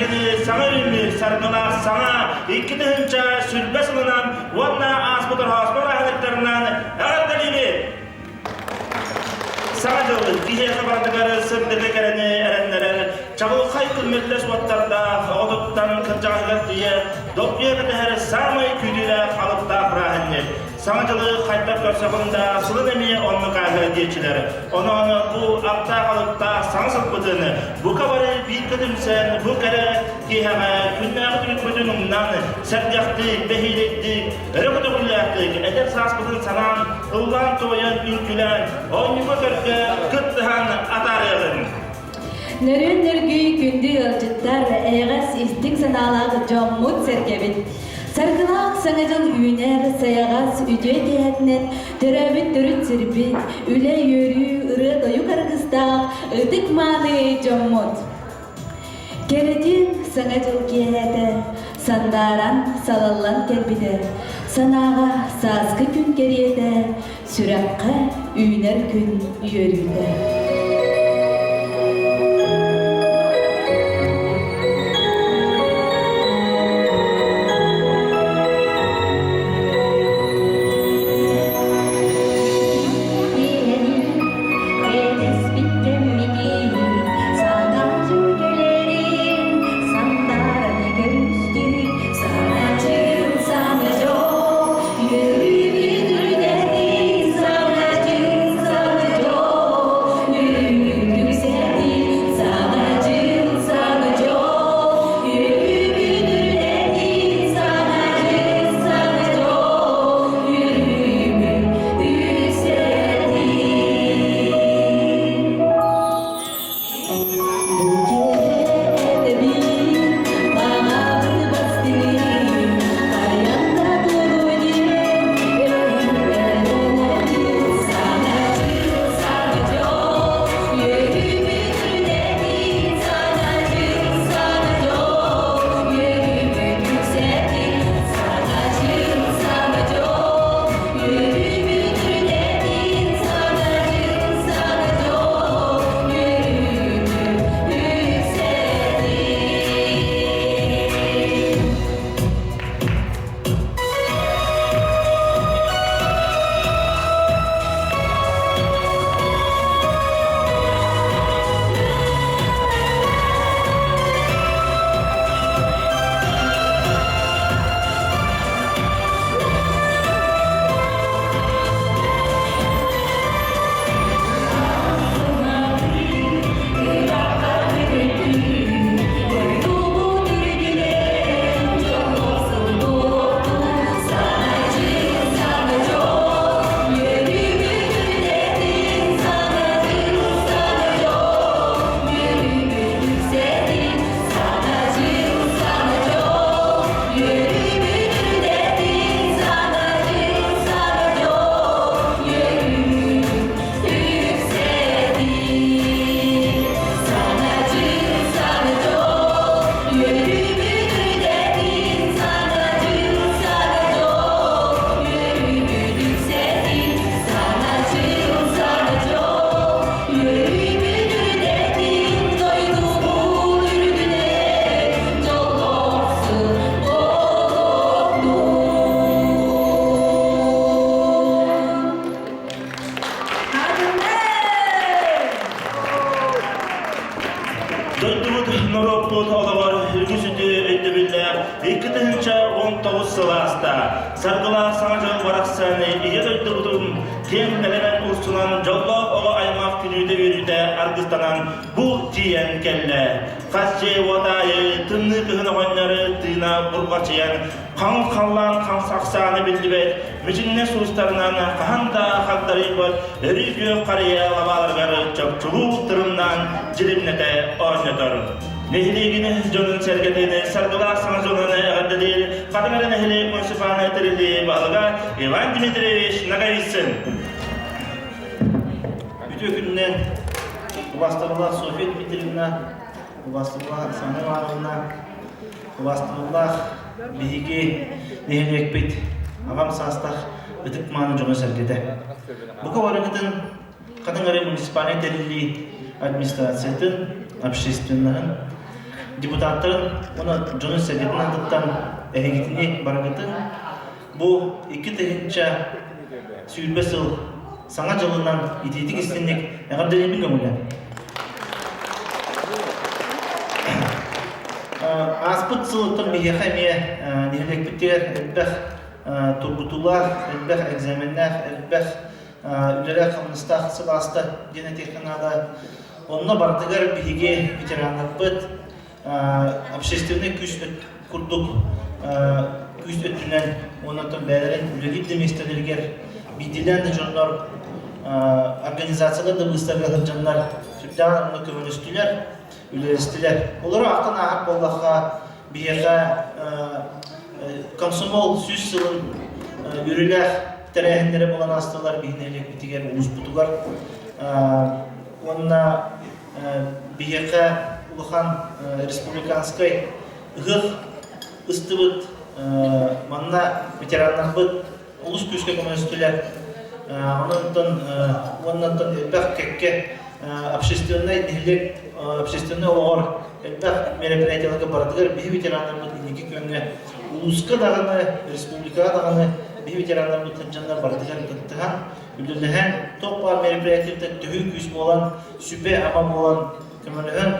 Эһигини саҥа үүммүт саргылаах саҥа 2020 сылынан уонна ааспыт Ороһооспо бырааһынньыктарынан эҕэрдэлиибит! Саҥа дьыл киһиэхэ барытыгар сырдыгы кэрэни эрэннэрэр, чаҕылхай күммүллэс уоттардаах, оҕотуттан кырдьаҕаһыгар тиийэ долгуйа кэтэһэр саамай күүтүүлээх алыптаах бырааһынньык. Саҥа дьылы хайдах көрсөҕүн да, сылын эмиэ оннук ааһыа диэччилэр. Онон бу аптаах-алыптаах саҥа сылбытын бука бары бииргэ түмсэн, бу кэрэ киэһэҕэ күннээҕи түбүкпүтүн умнан, сэргэхтик, бэһиэлэйдик, өрө көтөҕүллээхтик, эдэр сааспытын санаан, ыллаан-туойан, үҥкүүлээн, оонньууга-көргө кыттыһан атаарыаҕыҥ. Нөрүөн нөргүй күндү ыалдьыттар, эйэҕэс истиҥ санаалаах дьоммут-сэргэбит. Саргылаах Саҥа дьыл үүнэр, сайаҕас, үтүө киэһэтинэн төрөөбүт төрүт сирбит, үлэ-үөрүү, ырыа-тойук аргыстаах ытык-мааны дьоммут. Кэрэтин Саҥа дьыл киэһэтэ сандааран, салаллан кэлбитэ, санааҕа сааскы күн кэриэтэ, сүрэххэ үүнэр күн үөрүүтэ. Кэтэспит кэммитин саҥа дьыл кэлэрин сандаараны көрүстүн саҥа дьыл саҥа дьол үөрүүбүт үрдэтин саҥа дьыл саҥа дьол үөрүүбүт үксэтин саҥа дьыл саҥа дьол үөрүүбүт үрдэтин саҥа дьыл саҥа дьол үөрүүбүт үксэтин. Дойдубут норуоппут олоҕор үгүс үтүө өйдөбүллээх 2019 сыл ааста. Саргылаах саҥа дьыл барахсан Ийэ дойдубутун киэҥ нэлэмэн урсунан дьоллоох оҕо аймах күнүүтэ-үөрүүтэ аргыстанан бу тиийэн кэллэ. Хас дьиэ-уот аайы тымныы кыһын оҕонньору тыына бурҕачыйан хаҥыл халлаан ахсаана биллибэт мүчүҥнэс уустарынан хаһан да хагдарыйбат өрүү күөх харыйа лабааларыгар чопчулуу тырымнаан дьилимнэтэ оонньотор. Нэһилиэгин дьонун-сэргэтин саргылаах саҥа дьонун эҕэрдэлиир Хатыҥ эрэ нэһилиэк муниципальнай тэриллии баһылыга Иван Дмитриевич Ноговицын. Үтүө күнүнэн убаастабыллаах Софья Дмитриевна, убаастабыллаах Оксана Ивановна, убаастабыллаах биһиги нэһилиэкпит аҕам саастаах ытык-мааны дьоно-сэргэтэ. Бука барыгытын Хатыҥ Арыы муниципальнай тэриллии администрациятын, общественноһын. депутаттарын уонна дьонун-сэргэтин аатыттан эһигитини барыгытын бу 2020 сыл Саҥа дьылынан итиитик истинник эҕэрдэлиибин көҥүлэ. Ааспыт сылыттан биһиэхэ эмиэ нэһилиэкпитигэр элбэх тургутуулаах, элбэх экзаменнаах, элбэх үлэлээх-хамнастаах сыл ааста диэн этиэххэ наада. Онно барытыгар биһиги ветераннарбыт общественнай күүс курдук күүс өттүнэн уонна бэйэлэрин үлэлиир да миэстэлэригэр биирдиилээн да дьоннор организациялар да быыстарга сылдьаннар сүрдээх онно көмөлөстүлэр, үлэлэстилэр. Олору ахтан ааһар буоллахха, биһиэхэ комсомол 100 сылын үөрүүлээх тэрээһиннэрэ буолан аастылар биһи нэһилиэкпитигэр, улууспутугар. Уонна биһиэхэ улахан республиканскай ыһыах ыстыбыт манна ветераннарбыт олус күүскэ көмөлөстүлэр. Онон уоннаттан элбэх кэккэ общественнай нэһилиэк общественнай олоҕор элбэх мероприятияларга барытыгар биһи ветераннарбыт инники күөҥҥэ улууска даҕаны, республикаҕа даҕаны биһи ветераннарбыт сылдьаннар барытыгар кыттыһан, үлэлэһэн, туох баар мероприятиятыттан төһүү күүс буолан, сүбэ-ама буолан көмөлөһөн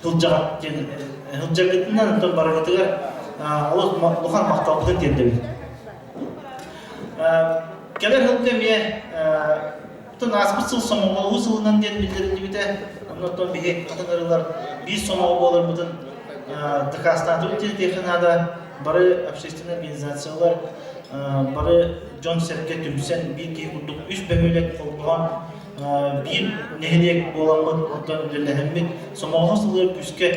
сылдьаҕыт диэн сылдьаргытынан оттон барыгытыгар олус улахан махталбытын тиэрдэбит. Кэлэр сылга эмиэ оттон ааспыт сыл сомоҕолоһуу сылынан диэн биллэриллибитэ. Оннуттан биһи хатыҥ ырылар биир сомоҕо буоларбытын дакаастаатыбыт диэн наада. Бары общественнай организациялар, бары дьон-сэргэ түмсэн биир киһи курдук үс бөһүөлэк холбоһон биир нэһилиэк буоламмыт, оттон үлэлэһэммит, сомоҕолоһо сылыгар күүскэ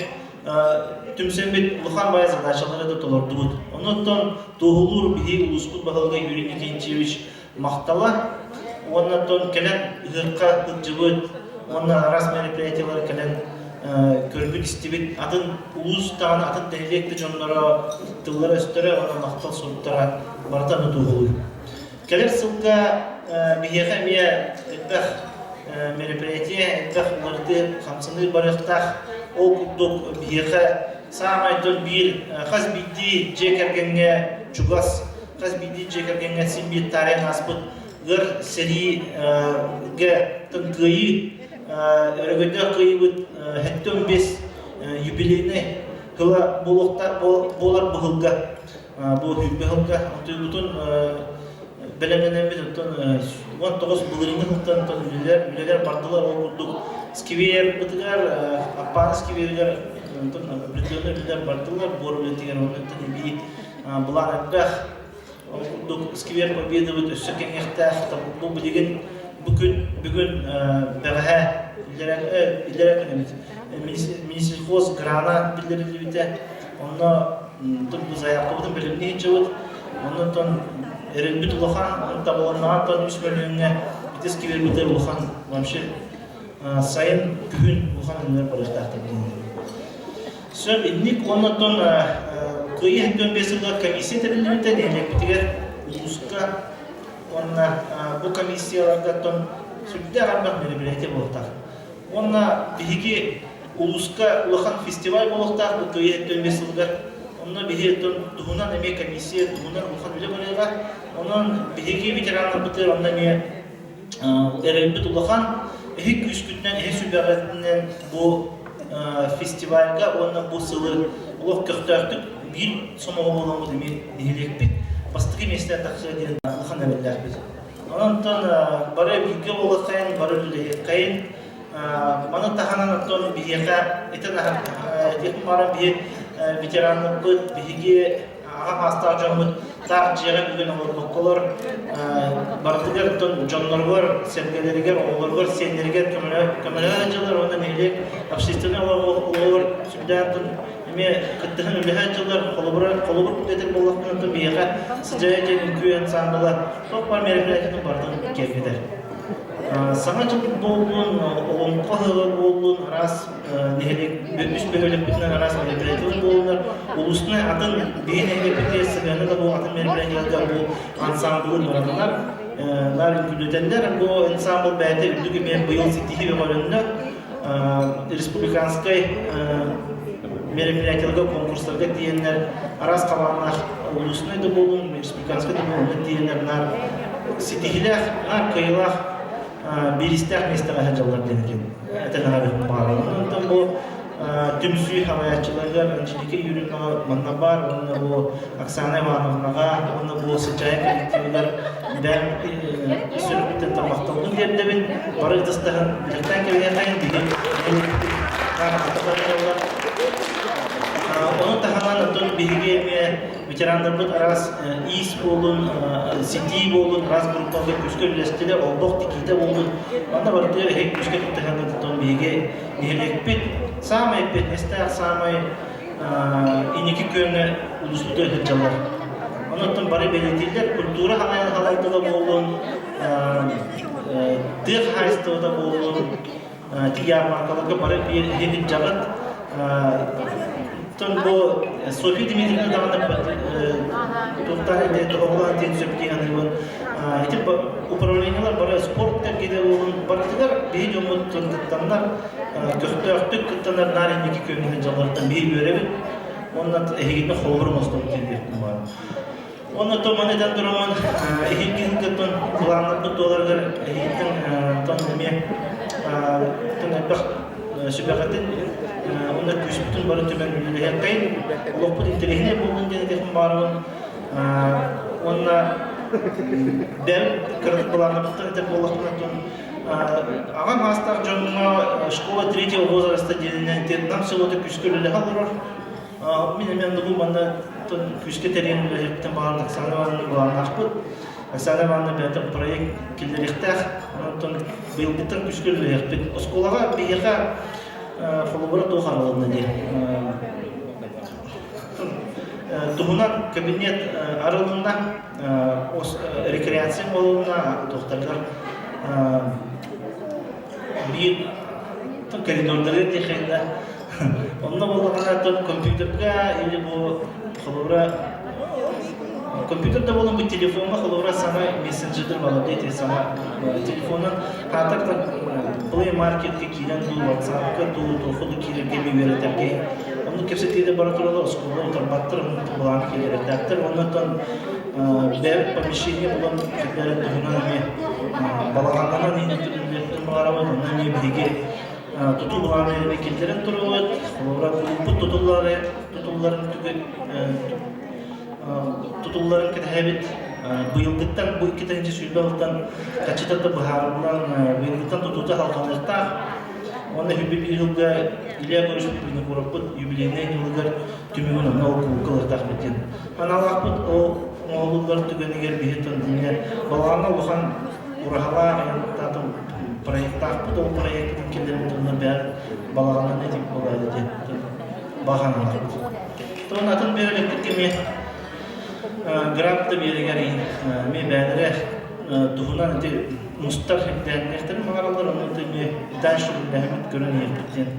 түмсэммит улахан баай задачалары да толордубут. Оннуттан туоһулуур биһи улууспут баһылыга Юрий Никитичевич махтала уонна оттон кэлэн ыһыахха сылдьыбыт уонна араас мероприятиялары кэлэн көрбүт-истибит атын улуус даҕаны атын нэһилиэк да дьонноро тыллара-өстөрө уонна махтал суруктара барыта ону туоһулуур. Кэлэр сылга биһиэхэ эмиэ элбэх мероприятие, элбэх уларытыы, хамсаныы барыахтаах. Ол курдук биһиэхэ саамай биир хас биирдии дьиэ кэргэҥҥэ чугас, хас биирдии дьиэ кэргэҥҥэ син биир таарыйан ааспыт ыар сэриигэ кыайыы, өрөгөйдөөх кыайыыбыт 75 юбилейнай сыла буолар быһылга бу сүүрбэ сылга онтуйбутун бэлэмнэнэммит оттон 19 былырыыҥҥы сылтан оттон үлэлэр үлэлэр бардылар ол курдук сквербытыгар Аппааны скверигэр онтон определенный үлэлэр бардылар буор үлэтигэр оннуттан эбии былаан элбэх ол курдук сквер Победабыт өссө кэҥиэхтээх бу билигин бу күн бүгүн бэҕэһээ иллэрээ күн эбит Минсельхоз грана биллэриллибитэ Онно бу заявкабытын бэлэмнии сылдьабыт. Оннуттан эрэлбит улахан, онон табылыннаҕа үс мөлүйүөҥҥэ ити сквербитер улахан вообще сайын, күһүн улахан үлэлэр барыахтаахтар диэн. Сөп, инник оннуттан Кыайыы 75 сылыгар комиссия тэриллибитэ нэһилиэкпитигэр улууска уонна бу комиссияларга сүрдээх элбэх мероприятие буолуохтаах. Уонна биһиги улууска улахан фестиваль буолуохтаах бу Кыайыы 75 сылыгар. Онно биһи туһунан эмиэ комиссия туһунан улахан үлэ барыаҕа. Онон биһиги ветераннарбытыгар онно эмиэ эрэлбит улахан. Эһи күүскүтүнэн, эһи сүбэҕитинэн бу фестивальга уонна бу сылы олох көхтөөхтүк биир сомоҕо буоламмыт эмиэ нэһилиэкпит бастакы миэстэ тахсыа диэн улахан эрэллээхпит. Онон бары бииргэ буолуоххайын, бары үлэлэһиэххэйин. Маны таһынан оттон биһиэхэ итин этиэхпин баҕарар биһи ветераннарбыт, биһиги аҕа саастаах дьоммут таах дьиэҕэ бүгүн олорбокколор барытыгар оттон дьонноругар, сэргэлэригэр, оҕолоругар, сиэннэригэр көмөлөһө сылдьаллар уонна нэһилиэк общественнай олоҕор сүрдээх эмиэ кыттыһан үлэһэ сылдьаллар. Холобура, холобур этэр буоллахпына, оттон биһиэхэ Сыдьаайа диэн үҥкүү ансаамбыла туох баар мероприятиятын барытын киэргэтэр. Саҥа дьыл буоллун, олоҥхо ыһыаҕа буоллун, араас нэһилиэк үс бөһүөлэкпитинэн араас мероприятиялар буоллунар, улуустунай атын биһи нэһилиэкпитигэр сыһыана да буолан атын мероприятияларга бу ансаамбылы бараннар, наар үҥкүүлэтэллэр. Бу ансаамбыл бэйэтэ үрдүк эмиэ быйыл ситиһии бөҕөлөннө. Республиканскай. мероприятиеларга, конкурстарга тиийэннэр араас хабааннаах улууснай да буолун, республиканскай да буолун тиийэннэр наар ситиһиилээх, наар кыайыылаах бииристээх миэстэҕэ сылдьаллар диэн этим. Этэн аҕабыт баҕарабын. Онтон бу түмсүү халайааччыларыгар Анжелика Юрьевнаҕа манна баар уонна бу Оксана Ивановнаҕа уонна бу Сычаайа коллективыгар бэйэм сүрүппүттэн тарбахталбын тиэрдэбин. Бары ытыстаһын билэхтээн кэбиһиэххэйин биһи Ону таһынан оттон биһиги эмиэ ветераннарбыт араас иис буолун, ситии буолун, араас группаларга күүскэ үллэстилэр, олбох тикиитэ буолун. Манна барытыгар эһиги күүскэ кыттыһаҥҥыт оттон биһиги нэһилиэкпит саамай эппиэтинэстээх, саамай инники күөҥҥэ улууспутугар сылдьаллар. Онон бары бэлиэтииллэр, культура халалтата буоллун, тыа хаһаайыстыбата буоллун, ити ярмаркаларга бары биир дьаҕыт. Оттон бу Софья Дмитриевна даҕаны туохтаах этэ тоһоҕолоон диэн сөп дии саныыбын. Ити управлениелар бары спорт тэргиде буолун барытыгар биһи дьоммут кыттаннар, көхтөөхтүк кыттанар наар инники күөҥҥэ сылдьалларыттан биһи үөрэбит. Уонна эһигини холобур оҥостобут диэн диэхпин баар. Уонна то маны этэн тураммын эһигин кыттан былааннарбыт туоларыгар эһигиттэн тон эмиэ тон элбэх сүбэҕитин уонна күүспүтүн бары түмэн үлэлэһиэххэйин олохпут интэриэһинэй буоллун диэн этиэхпин баҕарабын уонна бэл кыратык былааннарбыттан этэр буоллахпына аҕам саастаах дьоҥҥо школа третьего возраста диэнинэн Вьетнам селота күүскэ үлэлэһэ олорор. Мин эмиэ аныгы манна күүскэ тэрийэн үлэлэһиэхпитин баҕаран Оксана Ивановна былааннаахпыт. Оксана Ивановна бэйэтэ проект киллэриэхтээх. Онтон быйылгыттан күүскэ үлэлэһиэхпит. Оскуолаҕа биһиэхэ холобура туох арылынна диэн. Туһунан кабинет арылынна, рекреация буолунна, туохтарыгар биир коридордары диэхэннэ онно буоллаҕына тон компьютерга или бу холобура компьютер да буолан бу телефоҥҥа холобура саҥа мессенджердер балар эти саҥа телефонун хаатар Play Marketка киирэн дуу WhatsAppка дуу туоху да киирэргэ эмиэ үөрэтэргэ оннук кэпсэтииде бара туралар оскуола утарбаттар оннук былааны киллэрэрдээхтэр оннуттан бэйэбит помещение булан киллэрэр туһунан эмиэ балаҕаннанан иһин баҕарабыт онно эмиэ биһиги тутуу былааны эмиэ киллэрэн турабыт холобура кулууппут тутуллары тутулларын түгэн тутулларын кэтэһэбит быйылгыттан бу 2020 сылтан хаччыта да быһаарыллан быйылгыттан тутуута салҕаныахтаах уонна үһү сылга Илья Егорович Винокуровпут юбилейнай сылыгар түмүгүн онно ол кулукка ылыахтаахпыт диэн аналаахпыт ол оҥоһуллар түгэнигэр биһи тон балаҕаҥҥа улахан ураһалаах проектаахпыт ол проектын киллэрэн тонна бээр балаҕанан этик буолаады диэн баҕаналаахпыт тон атын биэрэлэктик эмиэ грант да биэригэр эмиэ бээлэрэ туһунан ити мустар ирдээннээхтэрин баҕараллар ону эмиэ дальше үллэһэммит көрөн иһиэхпит диэн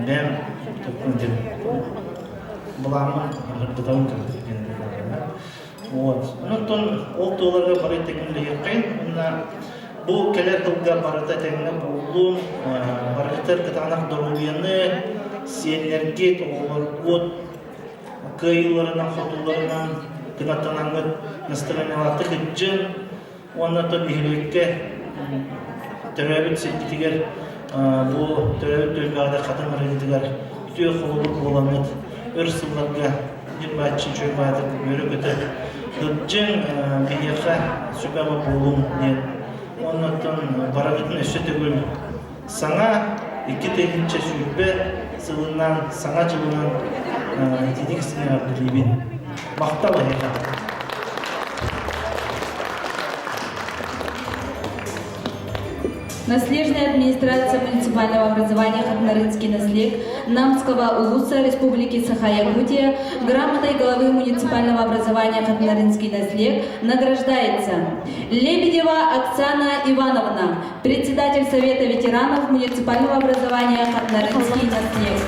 бэйэм диэн былааммын ырдатабын кырдык диэн Вот. Онтон ол туоларга бары тэҥнэһиэххэйин уонна бу кэлэр тылга барыта тэҥҥэ буоллун, барыгытыгар кытаанах доруобуйаны, сиэннэргит, оҕолоргут кыайыыларынан, хотууларынан кынаттанаҥҥыт настырыанньалаахтык ыдьын уонна оттон нэһилиэккэ төрөөбүт сиргитигэр бу төрөөбүт түөлбэҕэ хатыҥ арыытыгар үтүө холобур буоламмыт өр сылларга ньир-бааччы үчүгэй баатыр үөрэ-көтө сылдьыҥ биһиэхэ сүбэ-ама буолуҥ диэн уонна оттон барыгытын өссө төгүл саҥа 2020 сылынан саҥа дьылынан итинник истиҥ эҕэрдэлиибин махтал эһиэхэ. Наслежная администрация муниципального образования Хатнарынский наслег Намского улуса Республики Саха-Якутия грамотой главы муниципального образования Хатнарынский наслег награждается Лебедева Оксана Ивановна, председатель Совета ветеранов муниципального образования Хатнарынский наслег.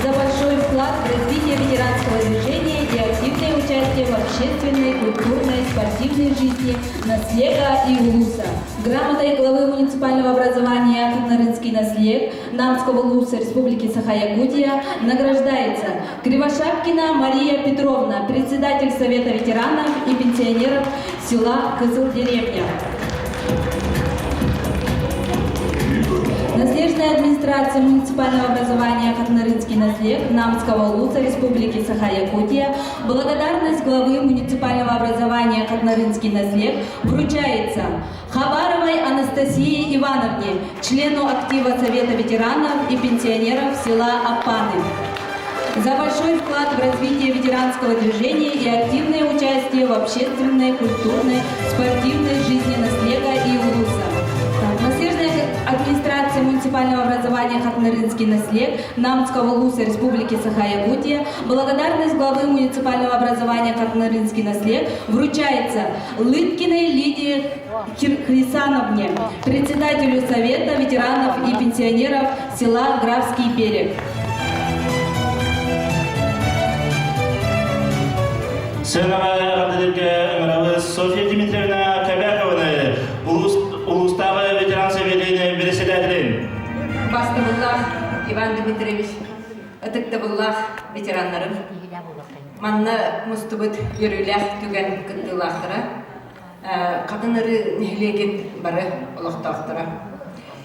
За большой вклад в развитие ветеранского движения и активное участие. участие в общественной, культурной, спортивной жизни Наслега и Улуса. Грамотой главы муниципального образования Хатнарынский наслег Намского Улуса Республики Саха-Якутия награждается Кривошапкина Мария Петровна, председатель Совета ветеранов и пенсионеров села Кызыл-Деревня. Наслежная администрация муниципального образования Хатнарынский наслег Намского улуса Республики Саха-Якутия благодарность главы муниципального образования Хатнарынский наслег вручается Хабаровой Анастасии Ивановне, члену актива Совета ветеранов и пенсионеров села Апаны. За большой вклад в развитие ветеранского движения и активное участие в общественной, культурной, спортивной жизни наслега и улуса. Наслежная администрация муниципального образования Хатнарынский наслег Намского улуса Республики Саха-Якутия благодарность главы муниципального образования Хатнарынский наслег вручается Лыткиной Лидии Хрисановне, председателю Совета ветеранов и пенсионеров села Графский берег. Сыанаҕа эҕэрдэлэргэ ыҥырабыт Софья Дмитриевна Кобякованы, улуустааҕы ветеран сэбиэтин председателин. Бастабыллаах Иван Дмитриевич, ытыктабыллаах ветераннарым, манна мустубут үөрүүлээх түгэн кыттыылаахтара, Хатын Ырыы нэһилиэгин бары олохтоохторо.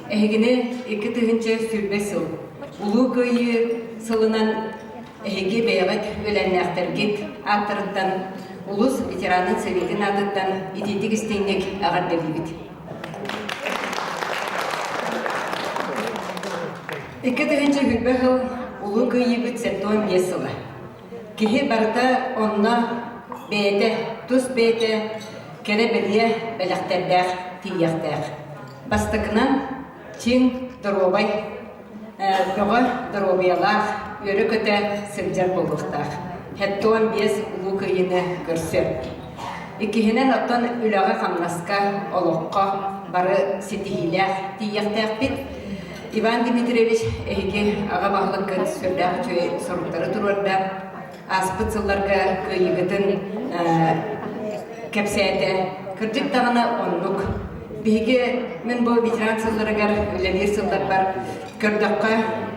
Эһигини 2020 сыл Улуу Кыайыы сылынан эһиги бэйэҕит үөлэннээхтэргит ааттарыттан улуус ветеранын сэбиэтин аатыттан итиитик истиҥник эҕэрдэлиибит. 2020 сыл Улуу Кыайыыбыт 75 сыла. Киһи барыта онно бэйэтэ, тус бэйэтэ кэрэ-бэлиэ бэлэхтэрдээх тиийиэхтээх. Бастакынан, чиҥ доруобай, бөҕө доруобуйалаах, үөрэ-көтө сылдьар буолуохтаах. 75 Улуу Кыайыыны көрсөр. Иккиһинэн, оттон үлэҕэ-хамнаска, олоххо бары ситиһиилээх тиийиэхтээхпит. Иван Дмитриевич эһиги аҕа баһылыккыт сүрдээх үчүгэй соруктары туруорда. Ааспыт сылларга кыайыыгытын кэпсээтэ. Кырдьык даҕаны оннук. Биһиги мин бу ветеран сылларыгар үлэлиир сылларбар көрдөххө,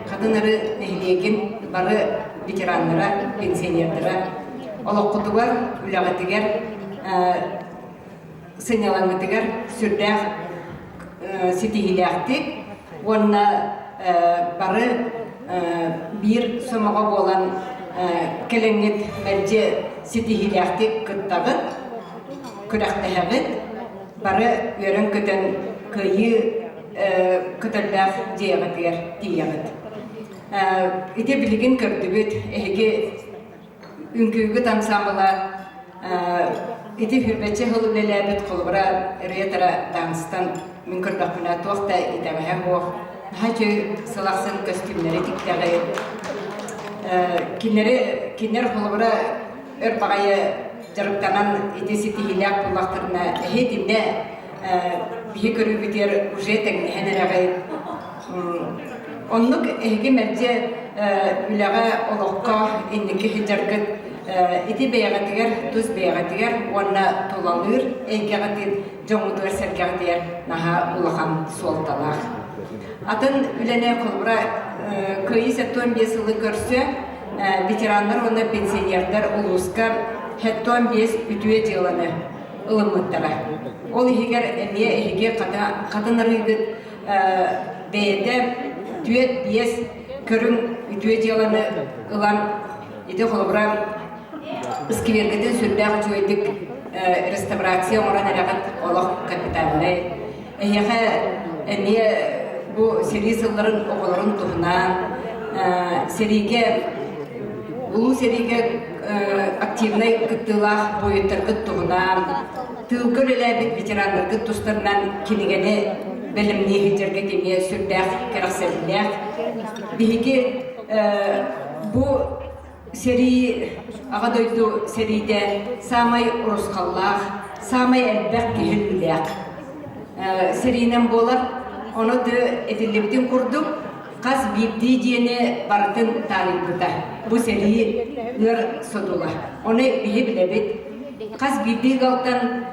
Хатынары нэһилиэгин бары ветераннара, пенсионердара олоххутугар, үлэҕитигэр сынньалаҥҥытыгар сүрдээх ситиһиилээхтик уонна бары биир сомоҕо буолан кэлэҥҥит мэлдьи ситиһиилээхтик кыттаҕыт, күрэхтэһэҕит, бары үөрэн-көтөн кыайыы көтөллөөх дьиэҕитигэр тиийэҕит. Ити билигин көрдүбүт, эһиги Үҥкүүгүт ансаамбыла ити хүрбэччэ сыл үлэлээбит холобура ретро танцтан мин көрдөхпүнэ туох да итэҕэһэ суох наһаа үчүгэй сыл ахсын көстүүмнэри тиктэҕит кинилэри кинилэр холобура өр баҕайы дьарыктанан ити ситиһиилээх буоллахтарына эһи итиннэ биһи көрүүбүтүгэр уже тэҥнэһэн эрэҕит Оннук эһиги мэлдьи үлэҕэ, олоххо инники сылдьаргыт ити бэйэҕитигэр, тус бэйэҕитигэр уонна тулалыыр эйгэҕитин дьоҥҥутугар-сэргэҕитигэр наһаа улахан суолталаах. Атын үлэни холобура Кыайыы 75 сылы көрсө ветераннар уонна пенсионердар улууска 75 үтүө дьыаланы ылыммыттара. Ол иһигэр эмиэ эһиги хатын арыыгыт бэйэтэ түөрт биэс көрүҥ үтүө дьыаланы ылан ити холобура сквергытын сүрдээх үчүгэйдик реставрация оҥорон эрэҕит олох капитальнай эһиэхэ эмиэ бу сэрии сылларын оҕолорун туһунан сэриигэ улуу сэриигэ активнай кыттыылаах буойуттаргыт туһунан тыылга үлэлээбит ветераннаргыт тустарынан кинигэни бэлэмнии сылдьаргыт эмиэ сүрдээх кэрэхсэбиллээх. Биһиги бу сэрии Аҕа дойду сэриитэ саамай урусхаллаах, саамай элбэх киһи өлүүлээх сэриинэн буолар. Ону этиллибитин курдук, хас биирдии дьиэни барытын таарыйбыта. бу сэрии ыар содула. Ону биһи билэбит. Хас биирдии ыалтан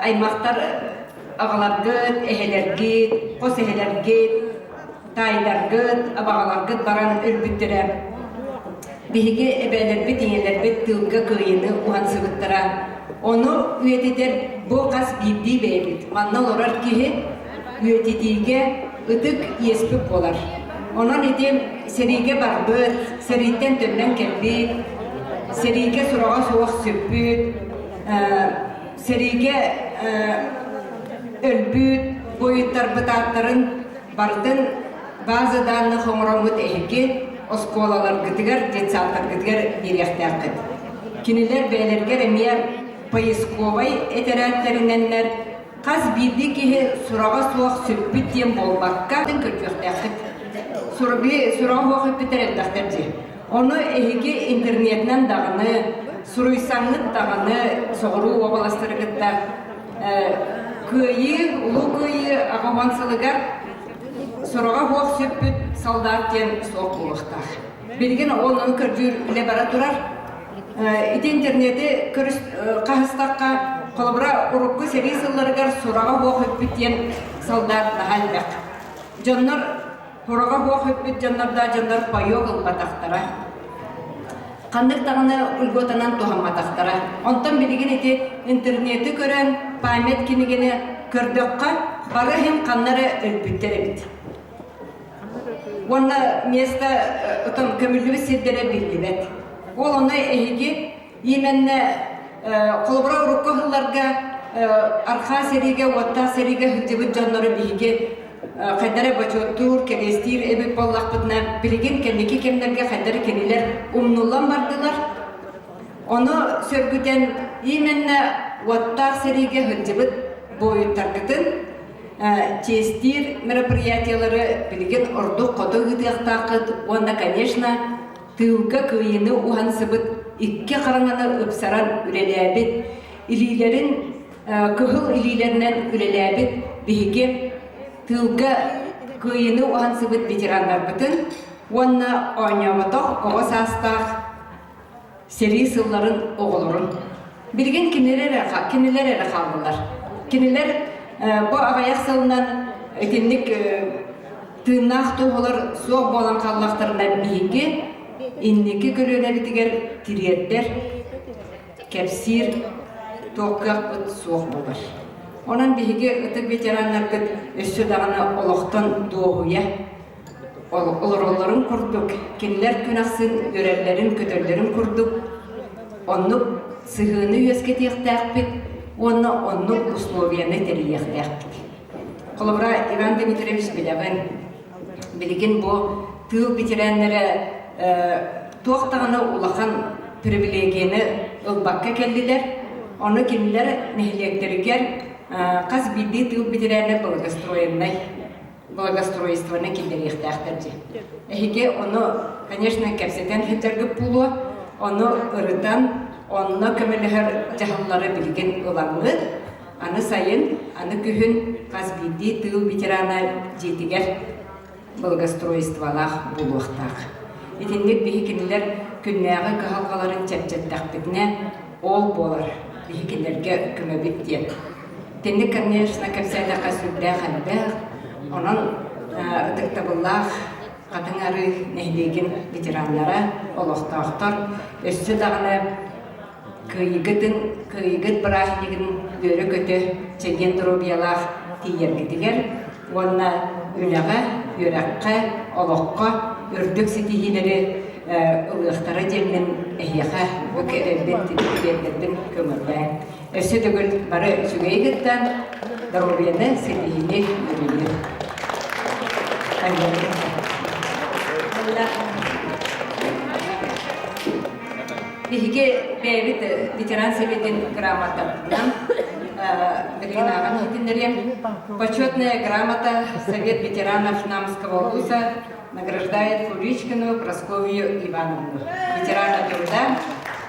аймахтар аҕаларгыт, эһэлэргит, хос эһэлэргит, таайдаргыт, абаҕаларгыт баран өлбүттэрэ. Биһиги эбээлэрбит, ийэлэрбит тыылга кыайыыны уһансыбыттара. Ону үйэтитэр бу хас биирдии бэйэбит. Манна олорор киһи үйэтитиигэ ытык иэспит буолар. Онон ити сэриигэ барбыт, сэрииттэн төннөн кэлбит, сэриигэ сураҕа суох сүппүт, сэриигэ өлбүт буойуттарбыт ааттарын барытын база данных оҥороммут эһиги оскуолаларгытыгар, детсадтаргытыгар биэриэхтээххит. Кинилэр бэйэлэригэр эмиэ поисковай этэрээттэринэннэр хас биирдии киһи сураҕа суох сүппүт диэн буолбакка көрдүөхтээххит. Сураҕа суох сүппүттэр элбэхтэр дии. Ону эһиги интернетинэн даҕаны, суруйсаҥҥыт даҕаны соҕуруу уобаластары кытта Кыайыы, Улуу Кыайыы аҕа сылыгар сураҕа суох сүппүт солдат диэн суох буолуохтаах. Билигин онон көрдүүр үлэ бара турар. Ити интернети хаһыстахха, холобура, урукку сэрии сылларыгар сураҕа суох сүппүт диэн солдат наһаа элбэх. Дьоннор Сураҕа суох сүппүт дьоннордоох дьоннор паёк ылбатахтара. Ханнык даҕаны льготанан туһамматахтара. Онтон билигин ити интернети көрөн, память кинигэни көрдөххө, бары иһин ханна эрэ өлбүттэр эбит. Уонна место отон көмүллүбүт сирдэрэ биллибэт. Ол ону эһиги именно холобура урукку сылларга архаа сэриигэ, уоттаах сэриигэ сылдьыбыт дьоннору биһиги хайдары бочуоттуур, кэриэстиир эбит буоллахпытына, билигин кэнники кэмнэргэ хайдары кинилэр умнуллан бардылар. Ону сөргүтэн именно уоттаах сэриигэ сылдьыбыт буойуттаргытын чиэстиир мероприятиелары билигин ордук хото ыытыахтааххыт уонна, конечно, тыылга кыайыыны уһансыбыт икки хараҥаны ыпсаран үлэлээбит, илиилэрин кыһыл илиилэринэн үлэлээбит биһиги тыылга кыайыыны уһансыбыт ветераннарбытын уонна оонньооботох оҕо саастаах сэрии сылларын оҕолорун билигин кинилэр эрэ кинилэр эрэ хааллылар. Кинилэр бу аҕыйах сылынан итинник тыыннаах туоһулар суох буолан хааллахтарына биһиги инники көлүөнэбитигэр тириэрдэр кэпсиир туох кыахпыт суох буолар. Онон биһиги ытык ветераннарбыт өссө даҕаны олохтон дуоһуйа олороллорун курдук, кинилэр күн ахсын үөрэллэрин-көтөллөрүн курдук оннук сыһыаны үөскэтиэхтээхпит уонна оннук условияны тэрийиэхтээхпит. Холобура, Иван Дмитриевич билэҕин, билигин бу тыыл ветераннара туох даҕаны улахан привилегияны ылбакка кэллилэр. Ону кинилэр нэһилиэктэригэр хас биирдии тыыл ветераны благостроеннай благостроительствоны киллэриэхтээхтэр дии. Эһиги ону, конечно, кэпсэтэн сылдьаргыт буолуо, ону ырытан, онно көмөлөһөр дьаһаллары билигин ыламмыт. Аны сайын, аны күһүн хас биирдии тыыл ветерана дьиэтигэр благостроительстволаах буолуохтаах. Итинник биһи кинилэр күннээҕи кыһалҕаларын чэпчэттэхпитинэ, ол буолар биһи кинилэргэ көмөбүт диэн. Итинник, конечно, кэпсээтэххэ сүрдээх элбэх. Онон ытыктабыллаах Хатыҥ Арыы нэһилиэгин ветераннара, олохтоохтор өссө даҕаны кыайыгытын, кыайыгыт бырааһынньыгын үөрэ-көтө чэгиэн доруобуйалаах тиийэргитигэр уонна үлэҕэ, үөрэххэ, олоххо үрдүк ситиһиилэри ылыахтара диэммин эһиэхэ бу эрэлбин тириэрдэрбин көҥүллээҥ. Өссө төгүл бары үчүгэйи кытта доруобуйаны, ситиһиини үөрүүнү. Биһиги бэйэбит ветеран советын грамотатынан билигин ааҕан иһитиннэриэм. Почетная грамота Совет ветеранов Намского вуза награждает Куличкину Прасковью Ивановну, ветерана труда,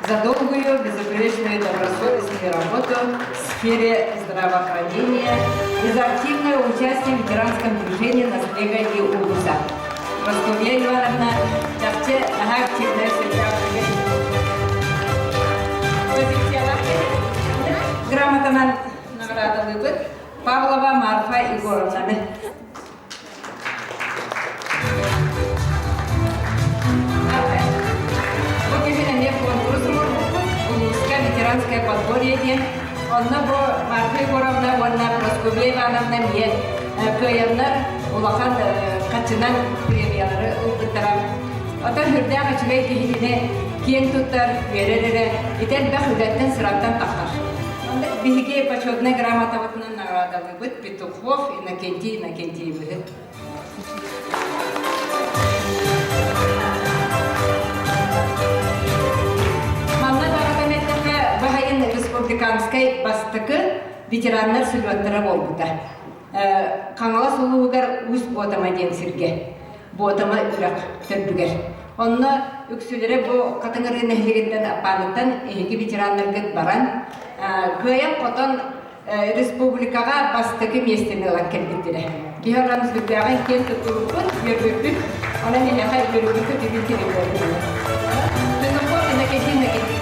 за долгую, безупречную и добросовестную работу в сфере здравоохранения и за активное участие в ветеранском движении Наслега и Улуса. Прасковья Ивановна, чахчы. Вообще наһаа активная сүрдээх позициялаах Грамотанан наҕараадалыыбыт Павлова Марфа Егоровнаны. Бу күһүн эмиэ куонкурус оҥорбуппут улууска ветеранское подворье диэн. Онно бу Марфа Егоровна уонна Прасковья Ивановна эмиэ кыайаннар улахан хаччынан премиялары ылбыттара. Оттон сүрдээх үчүгэй киһитини киэн туттар, үөрэр эрэ, ити элбэх үлэттэн сыраттан тахсар. Биһиги почетнай грамотабытынан наҕараадалыыбыт Петухов Иннокентий Иннокентьевиһы. Манна даҕатан эттэххэ, баһайын республиканскай бастакы ветераннар сүлүөттара буолбута. Хаҥалас улууһугар Уус Буотама диэн сиргэ, Буотама үрэх төрдүгэр. Онно үксүлэрэ бу Хатыҥырыы нэһилиэгиттэн Аппааныттан эһиги ветераннаргыт баран, кыайан-хотон республикаҕа бастакы миэстэни ылан кэлбиттэрэ. Биһи онон сүрдээҕин киэн туттубуппут, үөрбүппүт, онон эһиэхэ үөрүүбүт үтүгүн тириэрдэбин. Тыныков Иннокентий Иннокентьевич.